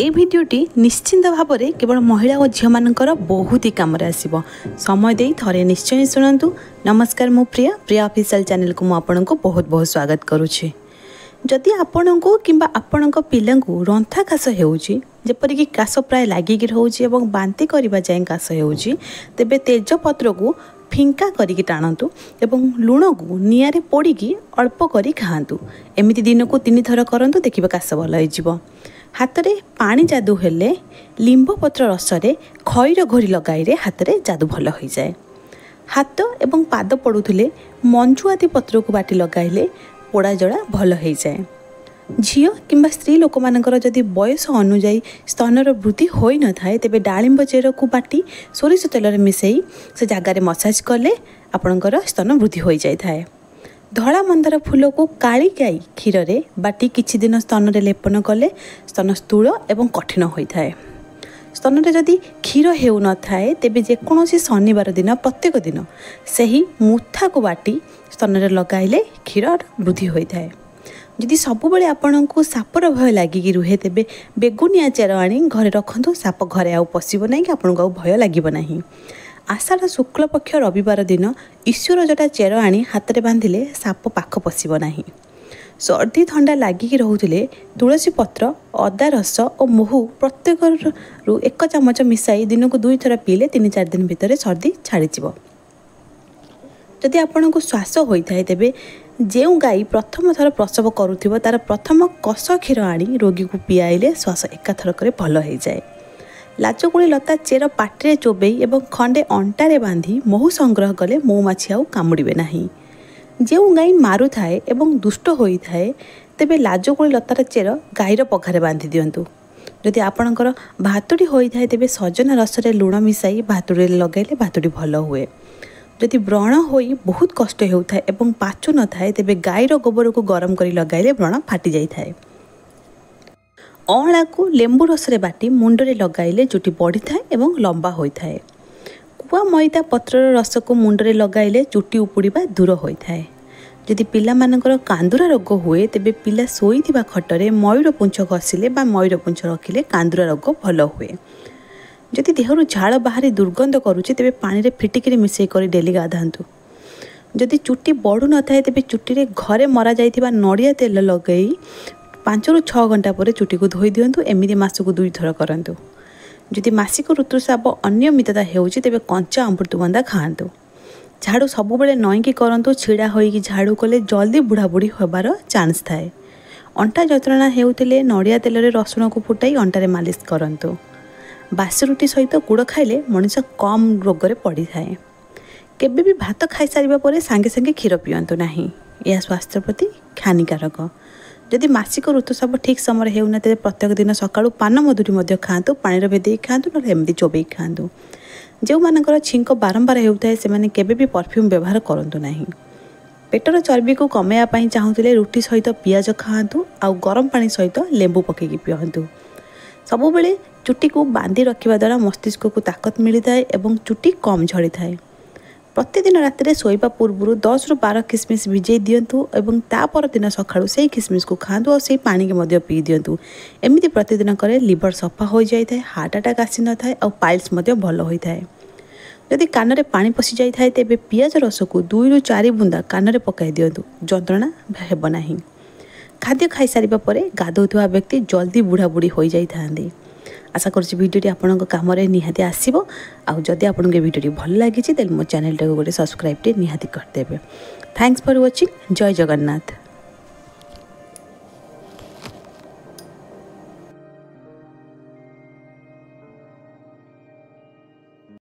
এই ଭିଡ଼ିଓଟି ନିଶ୍ଚିନ୍ତ ଭାବରେ କେବଳ ମହିଳା ଓ ଝିଅମାନଙ୍କର ବହୁତ ହି କାମରେ ଆସିବ। ସମୟ ଦେଇ ଥରେ ନିଶ୍ଚୟ ଶୁଣନ୍ତୁ। ନମସ୍କାର, ମୁଁ ପ୍ରିୟା। ପ୍ରିୟା ଅଫିସିଆଲ ଚ୍ୟାନେଲକୁ ମୁଁ ଆପଣଙ୍କୁ ବହୁତ ବହୁତ ସ୍ୱାଗତ କରୁଛି। ଯଦି ଆପଣଙ୍କୁ କିମ୍ବା ଆପଣଙ୍କ ପିଲାଙ୍କୁ ରନ୍ଥା କାଶ ହେଉଛି, ଯେପରିକି କାଶ ପ୍ରାୟ ଲାଗିକି ରହୁଛି ଏବଂ ବାନ୍ତି କରିବା ଯାଏଁ କାଶ ହେଉଛି, ତେବେ ତେଜପତ୍ରକୁ ଫିଙ୍କା କରିକି ଟାଣନ୍ତୁ ଏବଂ ଲୁଣକୁ ନିଆଁରେ ପୋଡ଼ିକି ଅଳ୍ପ କରି ଖାଆନ୍ତୁ। ଏମିତି ଦିନକୁ 3 ଥର କରନ୍ତୁ, ଦେଖିବେ କାଶ ଭଲ ହେଇଯିବ। ହାତରେ ପାଣି ଯାଦୁ ହେଲେ ଲିମ୍ବ ପତ୍ର ରସରେ ଖଇର ଘୋରି ଲଗାଇଲେ ହାତରେ ଯାଦୁ ଭଲ ହୋଇଯାଏ। ହାତ ଏବଂ ପାଦ ପୋଡ଼ୁଥିଲେ ମଞ୍ଜୁଆତି ପତ୍ରକୁ ବାଟି ଲଗାଇଲେ ପୋଡ଼ାଜଳା ଭଲ ହୋଇଯାଏ। ଝିଅ କିମ୍ବା ସ୍ତ୍ରୀ ଲୋକମାନଙ୍କର ଯଦି ବୟସ ଅନୁଯାୟୀ ସ୍ତନର ବୃଦ୍ଧି ହୋଇନଥାଏ, ତେବେ ଡାଳିମ୍ବ ଚେରକୁ ବାଟି ସୋରିଷ ତେଲରେ ମିଶାଇ ସେ ଜାଗାରେ ମସାଜ କଲେ ଆପଣଙ୍କର ସ୍ତନ ବୃଦ୍ଧି ହୋଇଯାଇଥାଏ। ଧଳା ମନ୍ଦାର ଫୁଲକୁ କାଳି ଗାଈ କ୍ଷୀରରେ ବାଟି କିଛି ଦିନ ସ୍ତନରେ ଲେପନ କଲେ ସ୍ତନ ସ୍ଥୂଳ ଏବଂ କଠିନ ହୋଇଥାଏ। ସ୍ତନରେ ଯଦି କ୍ଷୀର ହେଉନଥାଏ, ତେବେ ଯେକୌଣସି ଶନିବାର ଦିନ ପ୍ରତ୍ୟେକ ଦିନ ସେହି ମୁଥାକୁ ବାଟି ସ୍ତନରେ ଲଗାଇଲେ କ୍ଷୀରର ବୃଦ୍ଧି ହୋଇଥାଏ। ଯଦି ସବୁବେଳେ ଆପଣଙ୍କୁ ସାପର ଭୟ ଲାଗିକି ରୁହେ, ତେବେ ବେଗୁନିଆ ଚେର ଆଣି ଘରେ ରଖନ୍ତୁ। ସାପ ଘରେ ଆଉ ପଶିବ ନାହିଁ କି ଆପଣଙ୍କୁ ଆଉ ଭୟ ଲାଗିବ ନାହିଁ। ଆଷାଢ଼ ଶୁକ୍ଳପକ୍ଷ ରବିବାର ଦିନ ଈଶ୍ୱର ଜଟା ଚେର ଆଣି ହାତରେ ବାନ୍ଧିଲେ ସାପ ପାଖ ପଶିବ ନାହିଁ। ସର୍ଦ୍ଦି ଥଣ୍ଡା ଲାଗିକି ରହୁଥିଲେ ତୁଳସୀ ପତ୍ର, ଅଦା ରସ ଓ ମହୁ ପ୍ରତ୍ୟେକରୁ 1 ଚାମଚ ମିଶାଇ ଦିନକୁ ଦୁଇଥର ପିଇଲେ 3-4 ଦିନ ଭିତରେ ସର୍ଦ୍ଦି ଛାଡ଼ିଯିବ। ଯଦି ଆପଣଙ୍କୁ ଶ୍ୱାସ ହୋଇଥାଏ, ତେବେ ଯେଉଁ ଗାଈ ପ୍ରଥମ ଥର ପ୍ରସବ କରୁଥିବ, ତା'ର ପ୍ରଥମ କଷ କ୍ଷୀର ଆଣି ରୋଗୀକୁ ପିଆଇଲେ ଶ୍ୱାସ ଏକାଥରକରେ ଭଲ ହୋଇଯାଏ। ଲାଜକୁଳି ଲତା ଚେର ପାଟିରେ ଚୋବେଇ ଏବଂ ଖଣ୍ଡେ ଅଣ୍ଟାରେ ବାନ୍ଧି ମହୁ ସଂଗ୍ରହ କଲେ ମହୁମାଛି ଆଉ କାମୁଡ଼ିବେ ନାହିଁ। ଯେଉଁ ଗାଈ ମାରୁଥାଏ ଏବଂ ଦୁଷ୍ଟ ହୋଇଥାଏ, ତେବେ ଲାଜକୁଳି ଲତାର ଚେର ଗାଈର ପଘାରେ ବାନ୍ଧି ଦିଅନ୍ତୁ। ଯଦି ଆପଣଙ୍କର ଭାତୁଡ଼ି ହୋଇଥାଏ, ତେବେ ସଜନା ରସରେ ଲୁଣ ମିଶାଇ ଭାତୁଡ଼ିରେ ଲଗାଇଲେ ଭାତୁଡ଼ି ଭଲ ହୁଏ। ଯଦି ବ୍ରଣ ହୋଇ ବହୁତ କଷ୍ଟ ହେଉଥାଏ ଏବଂ ପାଚୁ ନଥାଏ, ତେବେ ଗାଈର ଗୋବରକୁ ଗରମ କରି ଲଗାଇଲେ ବ୍ରଣ ଫାଟି ଯାଇଥାଏ। ଅଁଳାକୁ ଲେମ୍ବୁ ରସରେ ବାଟି ମୁଣ୍ଡରେ ଲଗାଇଲେ ଚୁଟି ବଢ଼ିଥାଏ ଏବଂ ଲମ୍ବା ହୋଇଥାଏ। କୁଆ ମଇଦା ପତ୍ରର ରସକୁ ମୁଣ୍ଡରେ ଲଗାଇଲେ ଚୁଟି ଉପୁଡ଼ିବା ଦୂର ହୋଇଥାଏ। ଯଦି ପିଲାମାନଙ୍କର କାନ୍ଦୁରା ରୋଗ ହୁଏ, ତେବେ ପିଲା ଶୋଇଥିବା ଖଟରେ ମୟୂର ପୁଞ୍ଛ ଘଷିଲେ ବା ମୟୂର ପୁଞ୍ଛ ରଖିଲେ କାନ୍ଦୁରା ରୋଗ ଭଲ ହୁଏ। ଯଦି ଦେହରୁ ଝାଳ ବାହାରି ଦୁର୍ଗନ୍ଧ କରୁଛି, ତେବେ ପାଣିରେ ଫିଟିକିରି ମିଶାଇ କରି ଡେଲି ଗାଧାନ୍ତୁ। ଯଦି ଚୁଟି ବଢ଼ୁନଥାଏ, ତେବେ ଚୁଟିରେ ଘରେ ମରାଯାଇଥିବା ନଡ଼ିଆ ତେଲ ଲଗାଇ 5ରୁ 6 ଘଣ୍ଟା ପରେ ଚୁଟିକୁ ଧୋଇ ଦିଅନ୍ତୁ। ଏମିତି ମାସକୁ ଦୁଇଥର କରନ୍ତୁ। ଯଦି ମାସିକ ଋତୁସ୍ରାବ ଅନିୟମିତତା ହେଉଛି, ତେବେ କଞ୍ଚା ଅମୃତଭଣ୍ଡା ଖାଆନ୍ତୁ। ଝାଡ଼ୁ ସବୁବେଳେ ନଇଁକି କରନ୍ତୁ। ଛିଡ଼ା ହୋଇକି ଝାଡ଼ୁ କଲେ ଜଲ୍ଦି ବୁଢ଼ାବୁଢ଼ୀ ହେବାର ଚାନ୍ସ ଥାଏ। ଅଣ୍ଟା ଯନ୍ତ୍ରଣା ହେଉଥିଲେ ନଡ଼ିଆ ତେଲରେ ରସୁଣକୁ ଫୁଟାଇ ଅଣ୍ଟାରେ ମାଲିସ କରନ୍ତୁ। ବାସି ରୁଟି ସହିତ ଗୁଡ଼ ଖାଇଲେ ମଣିଷ କମ୍ ରୋଗରେ ପଡ଼ିଥାଏ। କେବେ ବି ଭାତ ଖାଇସାରିବା ପରେ ସାଙ୍ଗେ ସାଙ୍ଗେ କ୍ଷୀର ପିଅନ୍ତୁ ନାହିଁ। ଏହା ସ୍ୱାସ୍ଥ୍ୟ ପ୍ରତି ହାନିକାରକ। ଯଦି ମାସିକ ଋତୁସ୍ରାବ ଠିକ୍ ସମୟରେ ହେଉନା, ତେବେ ପ୍ରତ୍ୟେକ ଦିନ ସକାଳୁ ପାନ ମଧୁରୀ ମଧ୍ୟ ଖାଆନ୍ତୁ। ପାଣିରେ ଭେଦେଇକି ଖାଆନ୍ତୁ, ନହେଲେ ଏମିତି ଚୋବେଇକି ଖାଆନ୍ତୁ। ଯେଉଁମାନଙ୍କର ଛିଙ୍କ ବାରମ୍ବାର ହେଉଥାଏ, ସେମାନେ କେବେ ବି ପରଫ୍ୟୁମ୍ ବ୍ୟବହାର କରନ୍ତୁ ନାହିଁ। ପେଟର ଚର୍ବିକୁ କମାଇବା ପାଇଁ ଚାହୁଁଥିଲେ ରୁଟି ସହିତ ପିଆଜ ଖାଆନ୍ତୁ ଆଉ ଗରମ ପାଣି ସହିତ ଲେମ୍ବୁ ପକାଇକି ପିଅନ୍ତୁ। ସବୁବେଳେ ଚୁଟିକୁ ବାନ୍ଧି ରଖିବା ଦ୍ୱାରା ମସ୍ତିଷ୍କକୁ ତାକତ ମିଳିଥାଏ ଏବଂ ଚୁଟି କମ୍ ଝଡ଼ିଥାଏ। ପ୍ରତିଦିନ ରାତିରେ ଶୋଇବା ପୂର୍ବରୁ 10ରୁ 12 କିସମିସ୍ ଭିଜେଇ ଦିଅନ୍ତୁ ଏବଂ ତା ପରଦିନ ସକାଳୁ ସେଇ କିସମିସ୍କୁ ଖାଆନ୍ତୁ ଆଉ ସେଇ ପାଣିକି ମଧ୍ୟ ପିଇ ଦିଅନ୍ତୁ। ଏମିତି ପ୍ରତିଦିନ କଲେ ଲିଭର ସଫା ହୋଇଯାଇଥାଏ, ହାର୍ଟ ଆଟାକ୍ ଆସିନଥାଏ ଆଉ ପାଇଲ୍ସ ମଧ୍ୟ ଭଲ ହୋଇଥାଏ। ଯଦି କାନରେ ପାଣି ପଶି ଯାଇଥାଏ, ତେବେ ପିଆଜ ରସକୁ 2ରୁ 4 ବୁନ୍ଦା କାନରେ ପକାଇ ଦିଅନ୍ତୁ, ଯନ୍ତ୍ରଣା ହେବ ନାହିଁ। ଖାଦ୍ୟ ଖାଇସାରିବା ପରେ ଗାଧୋଉଥିବା ବ୍ୟକ୍ତି ଜଲ୍ଦି ବୁଢ଼ାବୁଢ଼ୀ ହୋଇଯାଇଥାନ୍ତି। ଆଶା କରୁଛି ଭିଡ଼ିଓଟି ଆପଣଙ୍କ କାମରେ ନିହାତି ଆସିବ। ଆଉ ଯଦି ଆପଣଙ୍କୁ ଏ ଭିଡ଼ିଓଟି ଭଲ ଲାଗିଛି, ତାହେଲେ ମୋ ଚ୍ୟାନେଲଟାକୁ ଗୋଟେ ସବସ୍କ୍ରାଇବ୍ଟେ ନିହାତି କରିଦେବେ। Thanks for watching. Jay Jagannath.